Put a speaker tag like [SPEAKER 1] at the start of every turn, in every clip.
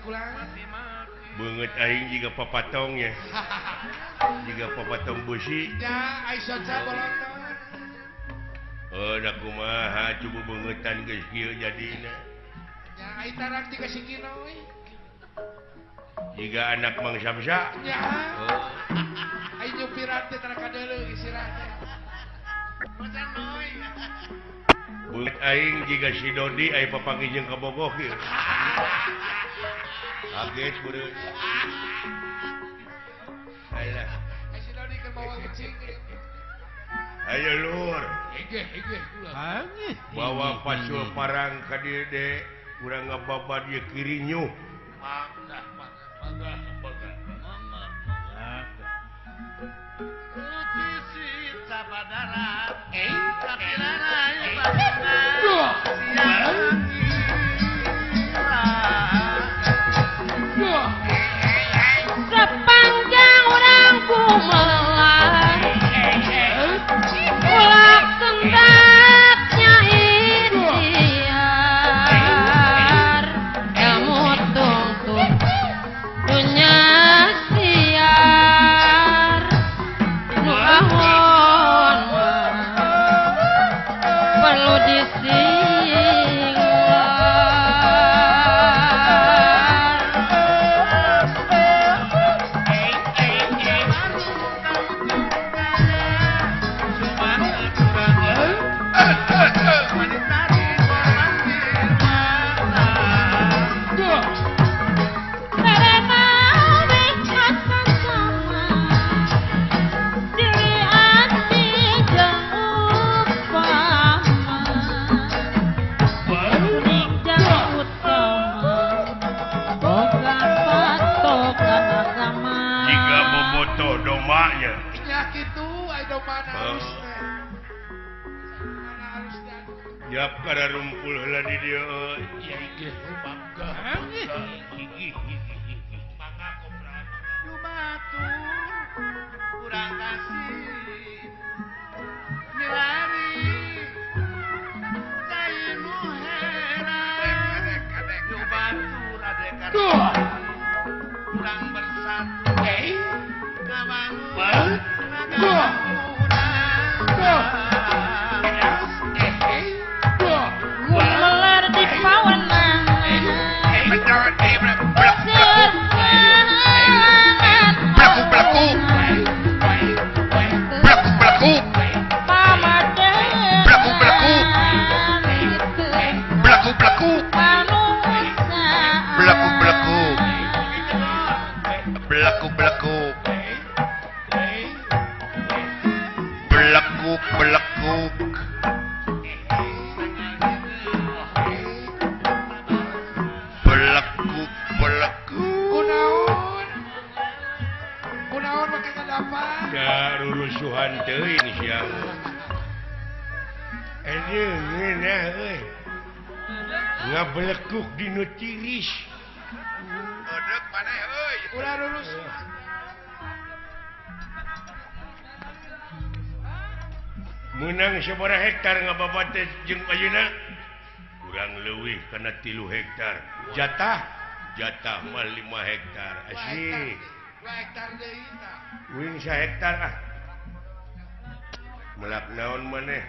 [SPEAKER 1] kulang.
[SPEAKER 2] Beungeut aing jiga papatong ya. Jiga papatong beusi.
[SPEAKER 1] Ya, ai soca bolotot.
[SPEAKER 2] Oh, da kumaha cubu beungeutan geus kieu jadina.
[SPEAKER 1] Ya, ai tarak jiga si Kino euy.
[SPEAKER 2] Jiga anak Mang Samsa.
[SPEAKER 1] Ya. Oh. Ai nyupiran teh tara kadeuleu isirah teh.
[SPEAKER 2] Beungeut aing jiga si Dodi ai papanggih jeung kabogoh ieu. Kaget beureut. Alah.
[SPEAKER 1] Ai si Dodi keur bawa ucing.
[SPEAKER 2] Ayo lur. Bawa pacul parang ka dieu de, urang ngababad ieu kirinyuh.
[SPEAKER 3] Mangga, mangga, mangga, mangga.
[SPEAKER 4] Sepanjang orang kumelah ulak tendaknya ikhtiar ilmu tungtung dunya siar nu ahon perlu disinglar.
[SPEAKER 2] Jap kada rumpul heula di dieu euy.
[SPEAKER 3] Ya ieu mangga. Mangga kopra. Lumatur urang kasih. Milari cai nu heran. Lumatur adekar. Urang bersatu. Ngabangun nagara urang.
[SPEAKER 4] Melar di pawenang
[SPEAKER 2] Rusuhan teuing siang. Ngeunah euy. Ngablekuk dinu tiris.
[SPEAKER 3] Odek maneh euy.
[SPEAKER 1] Ulah rurusuhan.
[SPEAKER 2] Meunang sabaraha hektar ngababat teh jeung ayeuna? Kurang leuwih kana 3 hektar. Jatah jatah mah 5 hektar. Asik.
[SPEAKER 1] 2 hektar deui tah.
[SPEAKER 2] Wing sahektar ah. Melak naon maneh?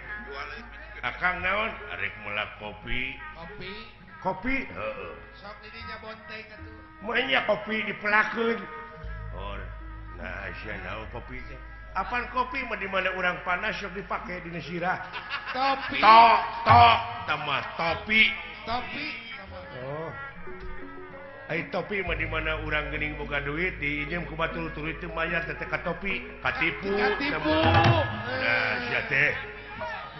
[SPEAKER 2] Akang naon? Arek melak kopi.
[SPEAKER 1] Kopi.
[SPEAKER 2] Kopi? Heeh.
[SPEAKER 1] Sok didinya bonteng atuh.
[SPEAKER 2] Mah kopi dipelakeun. Or, nah sia naon kopi teh? Apan kopi mah di mana urang panas sok dipake dina sirah.
[SPEAKER 1] Topi.
[SPEAKER 2] Tok, tok, tambah topi.
[SPEAKER 1] Topi.
[SPEAKER 2] Oh. Ai topi mah di mana urang geuning boga duit diinjem ku batur tuluy teu mayar teh ka topi, katipu.
[SPEAKER 1] Katipu.
[SPEAKER 2] Nah, sia teh.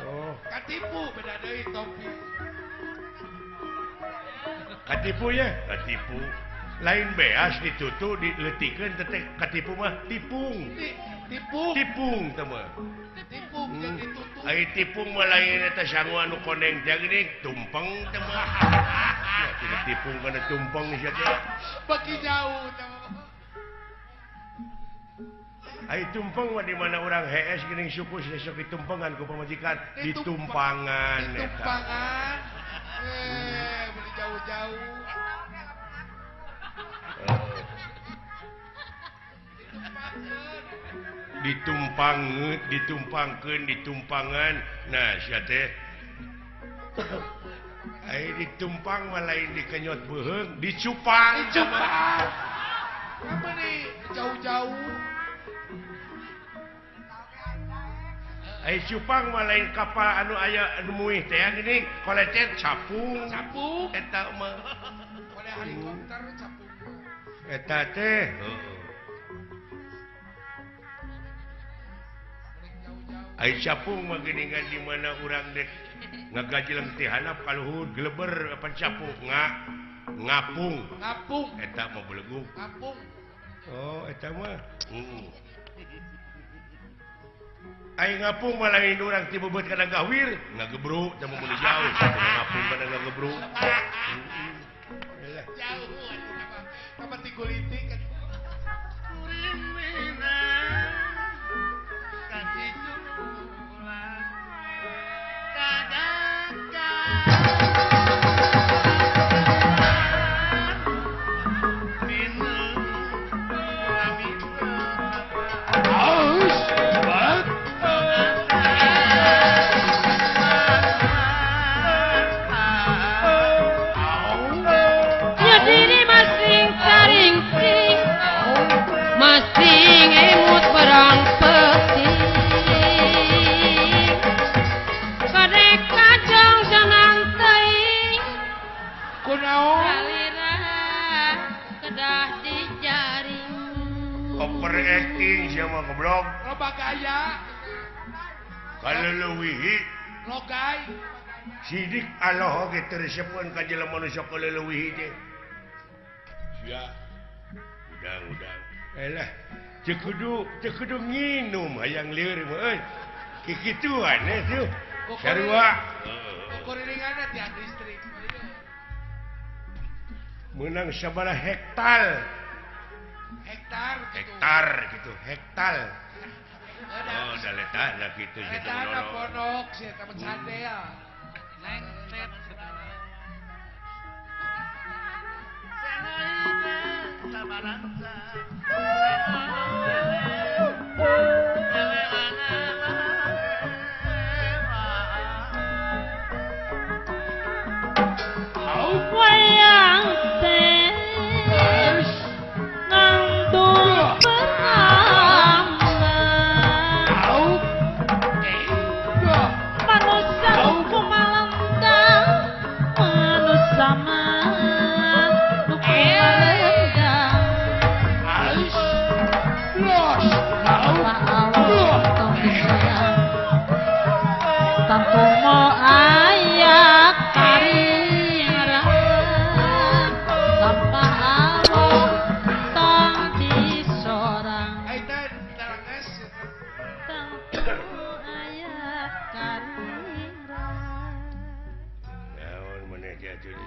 [SPEAKER 2] Oh.
[SPEAKER 1] Katipu beda deui topi.
[SPEAKER 2] Katipu ya, katipu. Lain beas ditutu dileutikeun teh katipu mah tipung.
[SPEAKER 1] Tipung.
[SPEAKER 2] Tipung teh mah.
[SPEAKER 1] Tipung jeung ditutu.
[SPEAKER 2] Ai tipung mah lain eta sangu anu koneng teh geuning tumpeng teh mah. Tidak tipung kana tumpeng sia teh.
[SPEAKER 1] Bagi jauh teh.
[SPEAKER 2] Ai tumpeng mah di mana urang hees geuning suku sok ditumpengan ku pamajikan, ditumpangan eta.
[SPEAKER 1] Ditumpangan. Beli jauh-jauh.
[SPEAKER 2] Ditumpang ditumpangkeun ditumpangan. Nah sia teh ai ditumpang mah lain dikenyot beuheung, dicupang.
[SPEAKER 1] Dicupang. Apa nih jauh-jauh?
[SPEAKER 2] Ai cupang mah lain kapal anu aya anu muih teh geuning kolecet capung.
[SPEAKER 1] Capung
[SPEAKER 2] eta mah.
[SPEAKER 1] Kole helikopter capung.
[SPEAKER 2] Eta teh heeh. Ai capung mah geuningan di mana urang dek ngagajeleng ti handap ka luhur geleber apa capung ngapung.
[SPEAKER 1] Ngapung.
[SPEAKER 2] Eta mah belegug.
[SPEAKER 1] Ngapung.
[SPEAKER 2] Oh, eta mah. Heeh. Ai ngapung mah lain urang ti bebeut kana gawir, ngagebruk teh mun jauh ngapung kana ngagebruk. Heeh.
[SPEAKER 1] Jauh apa ti gulitik
[SPEAKER 4] masing emut perang peti kadek kacang jangan teing
[SPEAKER 1] kunaon
[SPEAKER 4] salira kedah dijaring
[SPEAKER 2] overacting sia mah goblok
[SPEAKER 1] loba gaya
[SPEAKER 2] kaleuwihi
[SPEAKER 1] logai
[SPEAKER 2] sidik Allah oge teu resepeun ka jelema nu sok kaleuwihi teh sia udang-udang elah teu kudu nginum hayang lieur mah euy kikituan eh tuh sarua
[SPEAKER 1] kokoriringanna tiang listrik
[SPEAKER 2] meunang sabaraha hektar hektar gitu hektar oh da letahna kitu sia teh
[SPEAKER 1] letahna pondok sia teh cadel
[SPEAKER 3] lengset
[SPEAKER 4] wayang teh ngandung perama manusia kumalendang manusia mah nu kumalendang tanpa mo ayak karingrang tanpa awak tong disorang tanpa ayak karingrang
[SPEAKER 2] naon maneh diatur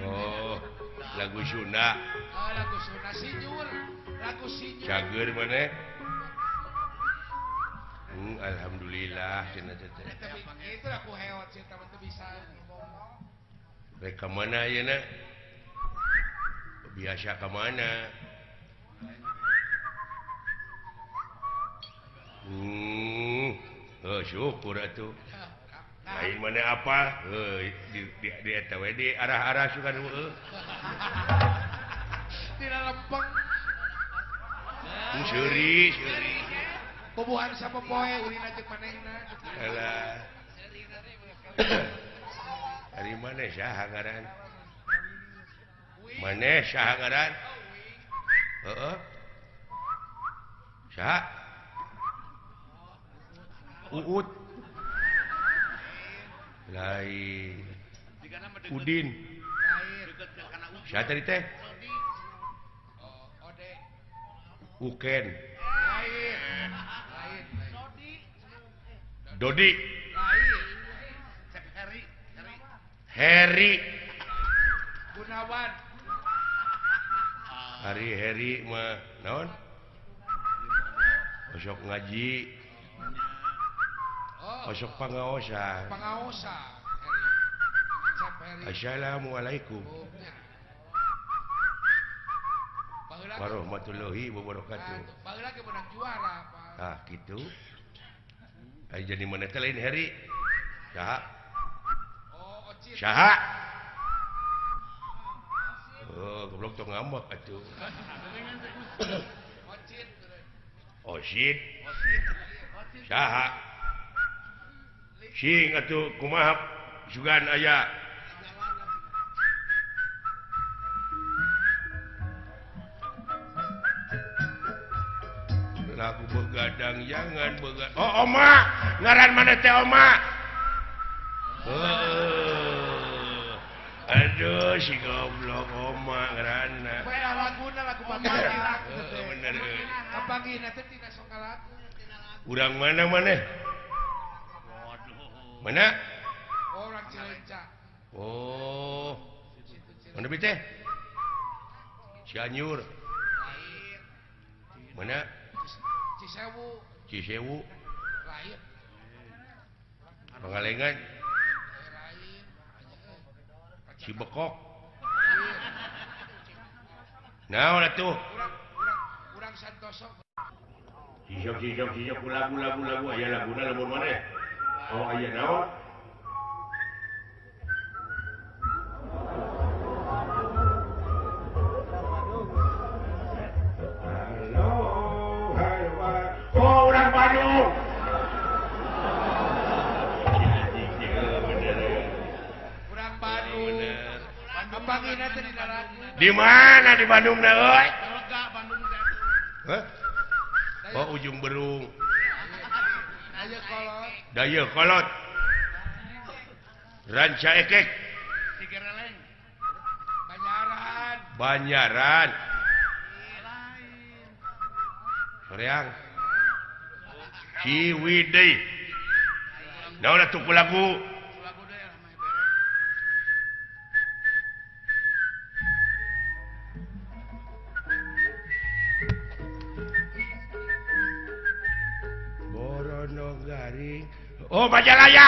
[SPEAKER 2] Oh, lagu Sunda.
[SPEAKER 1] Oh, lagu Sunda sinyur. Lagu sinyur.
[SPEAKER 2] Cager maneh? Alhamdulillah cenah teh.
[SPEAKER 1] Itu lagu heot sih teh teu bisa ngomong.
[SPEAKER 2] Rek ka mana ayeuna? Biasa ka mana? Oh, syukur atuh. Lain mana apa? Di eta we di arah-arah suka heueuh.
[SPEAKER 1] Dina lempeng.
[SPEAKER 2] Seuri, seuri.
[SPEAKER 1] Bobohan sapopoe ulina jeung manehna.
[SPEAKER 2] Alah. Ari maneh saha ngaran? Maneh saha ngaran? Heeh. Saha? Uut. Lain. Udin. Siapa tadi teh? Uken. Dodi. Heri.
[SPEAKER 1] Gunawan.
[SPEAKER 2] Hari Heri mah naon? Osok ngaji. Osok pangaosan.
[SPEAKER 1] Pangaosan.
[SPEAKER 2] Assalamualaikum warahmatullahi wabarakatuh.
[SPEAKER 1] Baheula ge menang juara, Pak.
[SPEAKER 2] Ah, kitu. Ai jadi mana teh lain Heri? Saha?
[SPEAKER 1] Oh, Ocit.
[SPEAKER 2] Saha? Oh, goblok tong ngambek atuh.
[SPEAKER 1] Ocit.
[SPEAKER 2] Ocit. Saha? Sing atuh kumaha sugan aya. Lagu begadang jangan begadang. Oh, Oma, ngaran mana teh Oma? Oh, aduh si goblok Oma ngaranna.
[SPEAKER 1] Poe laguna lagu papanggih lagu teh.
[SPEAKER 2] Bener.
[SPEAKER 1] Kapanggihna teh tina soka lagu.
[SPEAKER 2] Urang mana maneh? Mana?
[SPEAKER 1] Oh, urang Cileunca.
[SPEAKER 2] Oh. Mana bi teh? Cianjur. Mana?
[SPEAKER 1] Cisewu.
[SPEAKER 2] Cisewu.
[SPEAKER 1] Lain.
[SPEAKER 2] Pangalengan. Cibekok. Naon atuh?
[SPEAKER 1] Urang Santoso.
[SPEAKER 2] Cijok cijok cijok lagu lagu lagu aya laguna lamun maneh. Oh aya naon? Oh, orang Bandung.
[SPEAKER 1] Urang Bandung. Kapanggihna teh dina lagu.
[SPEAKER 2] Di mana di Bandung na euy? Hah? Oh, Ujung Berung.
[SPEAKER 1] Dayakolot.
[SPEAKER 2] Dayakolot. Ranca Ekek.
[SPEAKER 3] Cigereleng.
[SPEAKER 1] Banyaran.
[SPEAKER 2] Banyaran. Soreang. Ciwidey. Naon atuh ku lagu? Borono garing. Oh, Majalaya.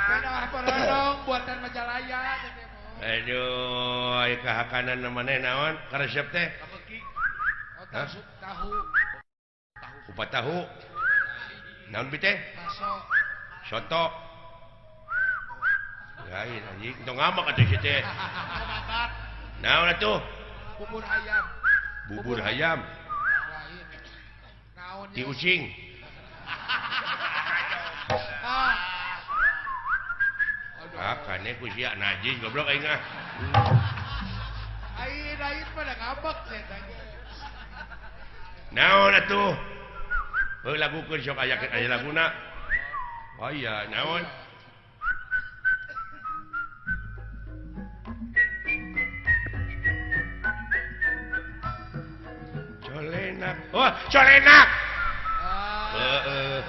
[SPEAKER 1] Beda Borono buatan Majalaya.
[SPEAKER 2] Aduh, aya kahakanan maneh naon? Karesep teh?
[SPEAKER 1] Tahu, tahu.
[SPEAKER 2] Kupat tahu. Naon bi teh?
[SPEAKER 1] Baso.
[SPEAKER 2] Soto. Lain anjing, tong ngambek atuh si teh. Naon atuh?
[SPEAKER 1] Bubur ayam.
[SPEAKER 2] Bubur ayam.
[SPEAKER 1] Lain. Naon?
[SPEAKER 2] Ti ucing. Ah, kane ku sia najis goblok aing ah.
[SPEAKER 1] Aing aing pada ngambek sia teh.
[SPEAKER 2] Naon atuh? Heuh lagukeun sok aya aya laguna. Oh iya, naon? Colenak. Oh, colenak. Heeh.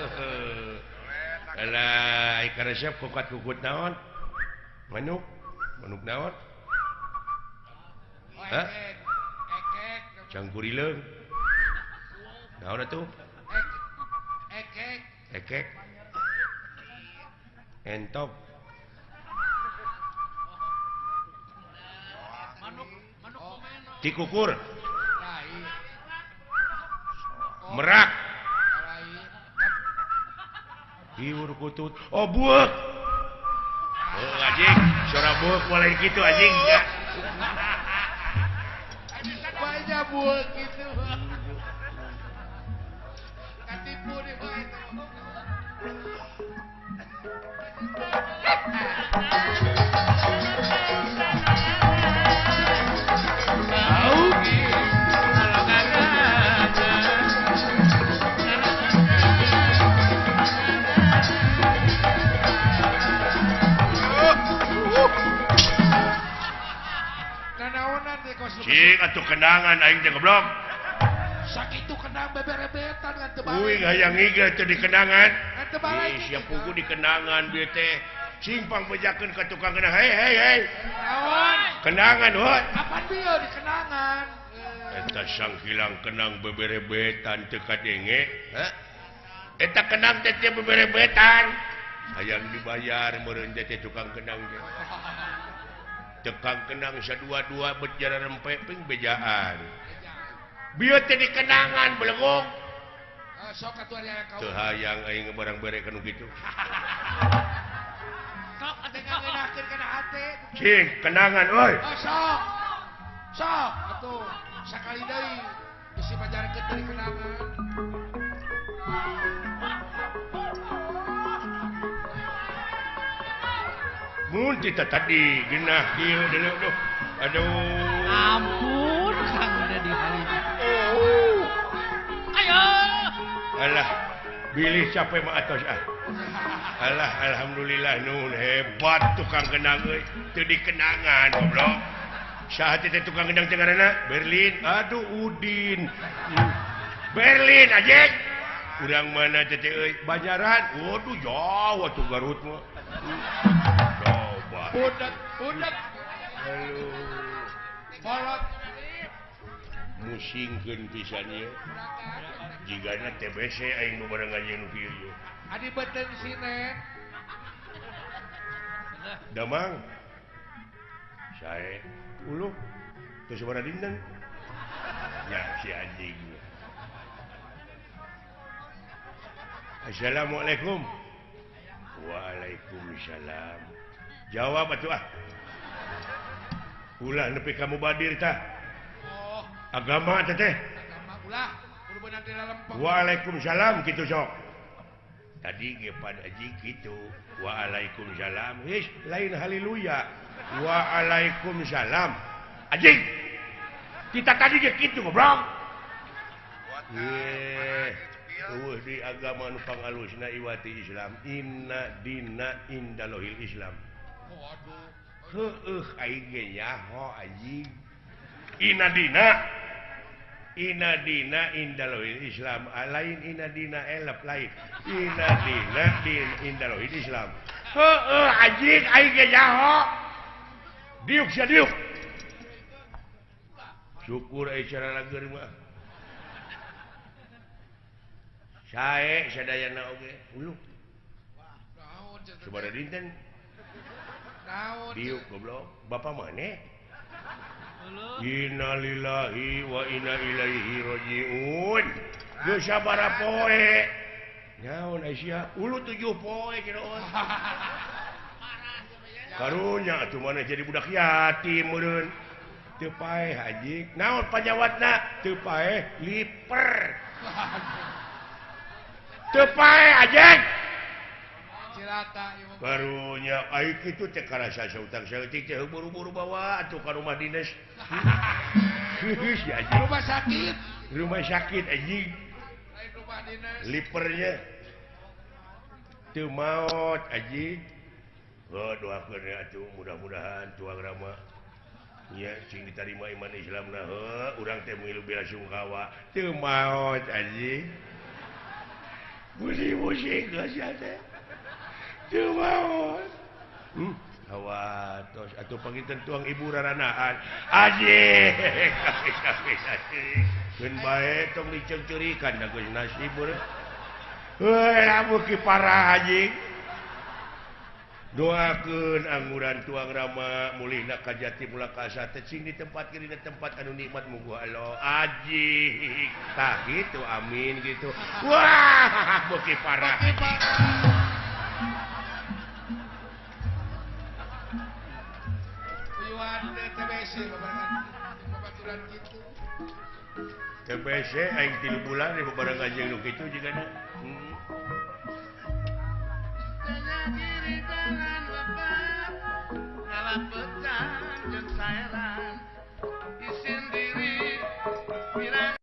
[SPEAKER 2] Alah, karesep kukat-kukut naon? Manuk. Manuk naon? Hah?
[SPEAKER 1] Ekek.
[SPEAKER 2] Cangkurileung. Naon atuh?
[SPEAKER 1] Ekek.
[SPEAKER 2] Ekek. Entok.
[SPEAKER 3] Manuk, manuk komeno.
[SPEAKER 2] Cikukur. Merak. Hiur kutut. Oh, buek. Oh, anjing, suara buek mulai gitu anjing.
[SPEAKER 1] Banyak buek gitu. Katipu nih Pak itu.
[SPEAKER 2] Cik atuh kenangan aing teh goblok.
[SPEAKER 1] Sakitu kenang beberebetan ngan teu balik.
[SPEAKER 2] Uing hayang ngigel teh di kenangan.
[SPEAKER 1] Ngan teu balik.
[SPEAKER 2] Ih, sia pugu di kenangan bieu teh. Cing pangbejakeun ka tukang kenang. Hei hei hei.
[SPEAKER 1] Naon?
[SPEAKER 2] Kenangan heuh.
[SPEAKER 1] Kapan bieu di kenangan?
[SPEAKER 2] Eta sangkilang kenang beberebetan teu kadenge. Hah? Eta kenang teh teu beberebetan. Hayang dibayar meureun teh tukang kenang teh. Tukang kenang sadua-dua bet jara rempe ping bejaan. Bieu teh di kenangan belegong.
[SPEAKER 1] Sok atuh ari kau.
[SPEAKER 2] Teu hayang aing barang bere kanu kitu.
[SPEAKER 1] Sok atuh ngeunakeun kana hate.
[SPEAKER 2] Cing, kenangan euy.
[SPEAKER 1] Oh, sok. Sok atuh sakali deui bisi pajarkeun dari kenangan.
[SPEAKER 2] Mun tita tadi genah kieu deuleu duh. Aduh.
[SPEAKER 4] Ampun Kang udah di hari.
[SPEAKER 2] Oh.
[SPEAKER 4] Ayo.
[SPEAKER 2] Alah, bilih capek mah atos ah. Alah, alhamdulillah nun hebat tukang kenang euy. Teu dikenangan goblok. Saha teh tukang kendang teh ngaranna? Berlin. Aduh Udin. Berlin anjing. Urang mana teh euy? Banjaran. Waduh jauh atuh Garut mah. Coba.
[SPEAKER 1] Budak, budak.
[SPEAKER 2] Halo.
[SPEAKER 1] Kolot.
[SPEAKER 2] Musingkeun pisan ieu. Jigana TBC aing nu bareng anjeun nu kieu ieu.
[SPEAKER 1] Adi beuteung sine.
[SPEAKER 2] Damang. Sae uluh teu sabaraha dinten. Ya si anjing. Assalamualaikum. Waalaikumsalam. Jawab atuh ah. Ulah nepi ka mubadir tah.
[SPEAKER 1] Oh.
[SPEAKER 2] Agama teh teh.
[SPEAKER 1] Agama ulah kudu beunang di lalempeng.
[SPEAKER 2] Waalaikumsalam kitu sok. Tadi ge pada haji kitu. Waalaikumsalam. His lain haleluya. Waalaikumsalam. Anjing. Kita tadi ge kitu goblok. Eueuh di agama nu pangalusna iwati Islam. Inna dina indalohil Islam.
[SPEAKER 1] Waduh.
[SPEAKER 2] Heueuh aing ge nyaho anjing. Inna dina Inna dina indalohil Islam. Lain inna dina elep lain. Inna dina din indalohil Islam. Heueuh anjing aing ge nyaho. Diuk sia diuk. Syukur euy cara lager mah. Sae sadayana oge uluh. Sabaraha dinten?
[SPEAKER 1] Naon?
[SPEAKER 2] Diuk goblok. Bapak maneh? Innalillahi wa inna ilaihi rajiun. Geus sabaraha poe? Naon Aisyah? Ulu 7 poe cenah. Karunya atuh maneh jadi budak yatim meureun. Teu paeh haji. Naon panyawatna? Teu paeh liper. Teu paeh anjing. Barunya aing kitu teh karasa sautang saeutik teh buru-buru bawa atuh ka rumah dinas.
[SPEAKER 1] Rumah sakit.
[SPEAKER 2] Rumah sakit anjing.
[SPEAKER 1] Lain rumah dinas.
[SPEAKER 2] Lipernya teu maot anjing. Oh doakeun atuh mudah-mudahan tuang rama. Nya cing ditarima iman Islamna heuh urang teh milu bela sungkawa teu maot anjing. Musing-musing geus teh. Teu maot. Awatos atuh panginten tuang ibu raranaan. Anjing. Keun bae tong diceungceurikan da geus nasib meureun. Heuh lamun ki parah anjing. Doakeun angguran tuang rama mulihna ka jati mulakasa teh cing ditempatkeun dina tempat anu nikmat muga Allah. Anjing. Tah kitu amin gitu. Wah, beuki parah.
[SPEAKER 1] TBC babarengan babaturan kitu.
[SPEAKER 2] TBC aing 3 bulan di babarengan jeung nu kitu jigana.
[SPEAKER 3] Tengah kiri tangan lepas ngalapet.